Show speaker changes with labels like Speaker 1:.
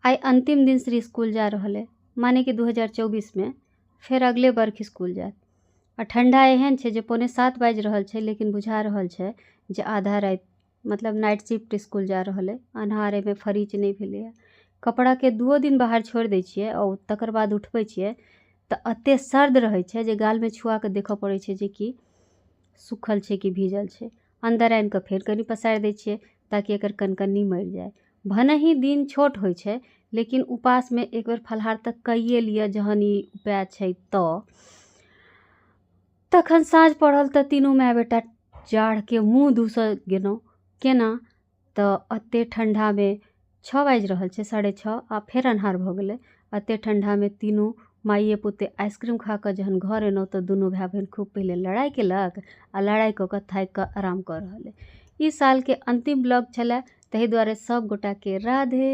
Speaker 1: आइ अंतिम दिन श्री स्कूल जा रहल अइ, माने कि 2024 में फेर अगले बरख स्कूल जायत। आ ठंडा एहन छै जे 6:45 बाजि रहल छै, लेकिन बुझा रहल छै जे आधा राति, मतलब नाइट शिफ्ट स्कूल जा रहल अइ। अन्हार एहिमे फरीच नहि भेलैए। कपड़ाके 2 दिन बाहर छोड़ि दै छियै आ तकर बाद उठबै छियै तऽ एते सर्द रहै छै जे गालमे छुआ कऽ देखऽ पड़ै छै जे कि सुखल छै कि भीजल छै। अन्दर आनि कऽ फेर कनि पसारि दै छियै ताकि एकर कनकन्नी मरि जाय। भने ही दिन छोट होइ छै, लेकिन उपासमे एक बेर फलाहार तऽ कैये लिअ जहन ई उपाय छै। तऽ तखन साँझ पड़ल तऽ तीनू माय बेटा जाड़के मुँह दूसऽ गेलहुँ। केना तऽ एते ठंडामे 6 बाजि रहल छै, 6:30, आ फेर अन्हार भऽ गेलै। एते ठंडामे तीनू माइए पुते आइसक्रीम खा कऽ जहन घर एलहुँ तऽ दुनू भाय बहिन खूब पहिले लड़ाइ केलक आ लड़ाइ कऽ कऽ थाकि कऽ आराम कऽ रहल अइ। ई सालके अन्तिम ब्लॉग छलै, ताहि दुआरे सब गोटाके राधे।